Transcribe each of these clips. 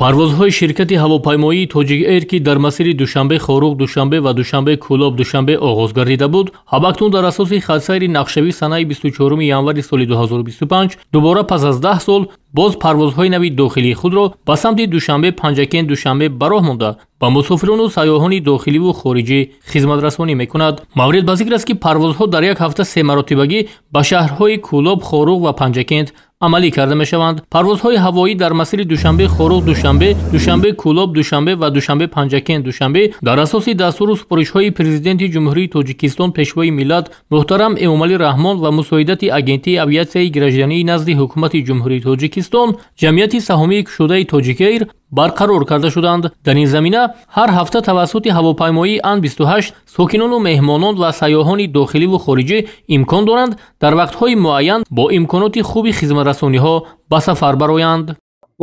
Парвозҳои ширкати ҳавопаймоии Тоҷик Эйр, ки дар масири Душанбе Хоруғ Душанбе ва Душанбе Кӯлоб Душанбе оғоз гардида буд, ҳамакнун дар асоси хатсайри нақшавӣ санаи 24 январи соли 2025 дубора пас аз 10 сол боз парвозҳои нави дохилии худро ба самти Душанбе Панҷакент Душанбе ба роҳ монда, ба мусофирону сайёҳони дохиливу хориҷӣ хизматрасонӣ мекунад. Маврид ба зикр аст, ки парвозҳо дар як ҳафта семаротибагӣ ба шаҳрҳои Кӯлоб, Хоруғ ва Панҷакент амалӣ карда мешаванд. Парвозҳои ҳавоӣ дар масири Душанбе Хоруғ Душанбе, Душанбе Кӯлоб Душанбе ва Душанбе Панҷакент Душанбе дар асоси дастуру супоришҳои Президенти Ҷумҳурии Тоҷикистон, Пешвои миллат муҳтарам Эмомалӣ Раҳмон ва мусоидати Агентии авиатсияи граждании назди Ҳукумати Ҷумҳурии Тоҷикистон, Ҷамъияти саҳомии кушодаи Тоҷик Эйр барқарор карда шуданд. Дар ин замина ҳар ҳафта тавассути ҳавопаймоии Ан-28 сокинону меҳмонон ва сайёҳони дохиливу хориҷӣ имкон доранд дар вақтҳои муайян бо имконоти хуби хизматрасониҳо ба сафар бароянд.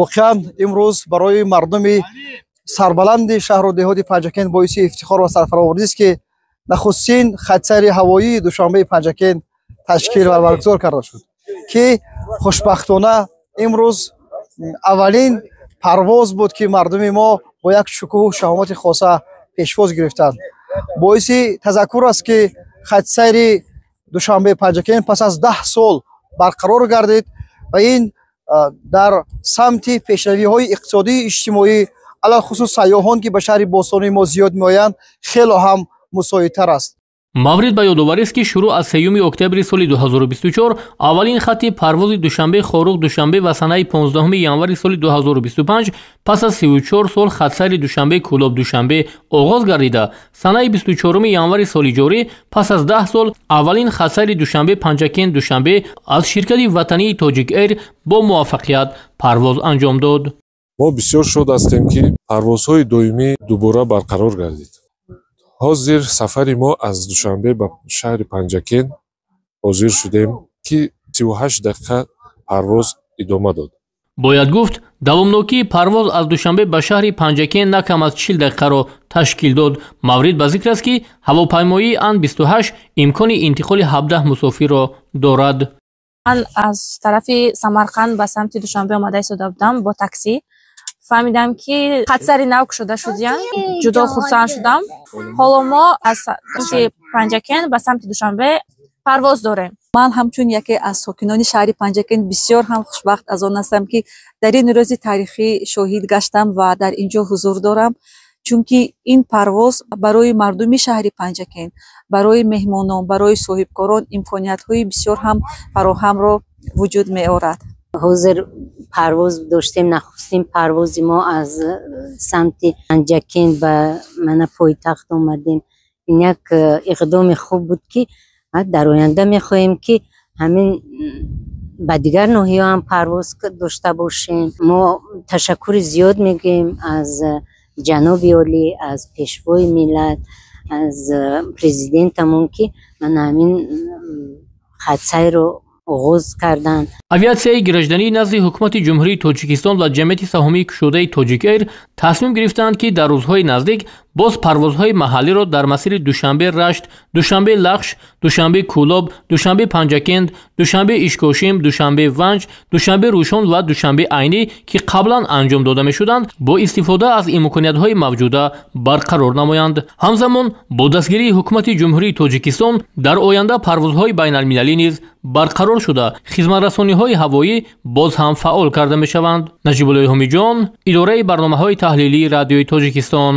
Воқеан, имрӯз барои мардуми сарбаланди шаҳру деҳоти Панҷакент боиси ифтихор ва сарфаровардист, ки нахустин хатсайри ҳавоии Душанбеи Панҷакент ташкил ва баргузор карда шуд, ки хушбахтона имрӯз аввалин парвоз буд, ки мардуми мо бо як шукӯҳу шаҳомати хоса пешвоз гирифтанд. Боиси тазаккур аст, ки хатсайри Душанбе Панҷакент пас аз 10 сол барқарор гардид ва ин дар самти пешравиҳои иқтисодию иҷтимоӣ, алалхусус сайёҳон, ки ба шаҳри бостонии мо зиёд меоянд, хело ҳам мусоидтар аст. Маврид ба ёдоварист, ки шурӯъ аз 3 октябри соли 2024 аввалин хатти парвози Душанбе Хоруғ Душанбе ва санаи 15 январи соли 2025 пас аз 34 сол хатсайри Душанбе Кӯлоб Душанбе оғоз гардида, санаи 24 январи соли ҷорӣ пас аз 10 сол аввалин хатсайри Душанбе Панҷакент Душанбе аз ширкати ватании Тоҷик Эйр бо муваффақият парвоз анҷом дод. Мо бисёр шод ҳастем, ки парвозҳои доимӣ дубора барқарор гардид. Ҳозир сафари мо аз Душанбе ба шаҳри Панҷакент ҳозир шудем, ки 38 дақиқа парвоз идома дод. Бояд гуфт, давомнокии парвоз аз Душанбе ба шаҳри Панҷакент на кам аз 40 дақиқаро ташкил дод. Маврид ба зикр аст, ки ҳавопаймоии Ан-28 имкони интиқоли 17 мусофирро дорад. Ман аз тарафи Самарқанд ба самти Душанбе омада истода будам бо таксӣ. Фаҳмидам, ки хатсайри нав кушода шудиян, ҷудо хурсанд шудам. Ҳоло мо аз самти Панҷакент ба самти Душанбе парвоз дорем. Ман ҳамчун яке аз сокинони шаҳри Панҷакент бисёр ҳам хушбахт аз он ҳастам, ки дар ин рӯзи таърихӣ шоҳид гаштам ва дар ин ҷо ҳузур дорам, чунки ин парвоз барои мардуми шаҳри Панҷакент, барои меҳмонон, барои соҳибкорон имкониятҳои бисёр ҳам фароҳамро вуҷуд меорад. Ҳозир парвоз доштем, нахустин парвози мо аз самти Панҷакент ба мана пойтахт омадем. Ин як иқдоми хуб буд, ки дар оянда мехоҳем, ки ҳамин ба дигар ноҳияҳо ҳам парвоз дошта бошем. Мо ташаккури зиёд мегӯем аз ҷаноби олӣ, аз Пешвои миллат, аз президентамон, ки мана ҳамин хатсайро оғоз карданд. Авиатсияи граждании назди Ҳукумати Ҷумҳурии Тоҷикистон ва Ҷамъияти саҳомии кушодаи Тоҷик Эйр тасмим гирифтаанд, ки дар рӯзҳои наздик боз парвозҳои маҳаллиро дар масири Душанбе Рашт, Душанбе Лахш, Душанбе Кӯлоб, Душанбе Панҷакент, Душанбе Ишкошим, Душанбе Ванҷ, Душанбе Рӯшон ва Душанбе Айнӣ, ки қаблан анҷом дода мешуданд, бо истифода аз имкониятҳои мавҷуда барқарор намоянд. Ҳамзамон бо дастгирии Ҳукумати Ҷумҳурии Тоҷикистон дар оянда парвозҳои байналмилалӣ низ барқарор шуда, хизматрасониҳои ҳавоӣ боз ҳам фаъол карда мешаванд. Наҷибуллои Ҳомиҷон, идораи барномаҳои таҳлилии Радиои Тоҷикистон.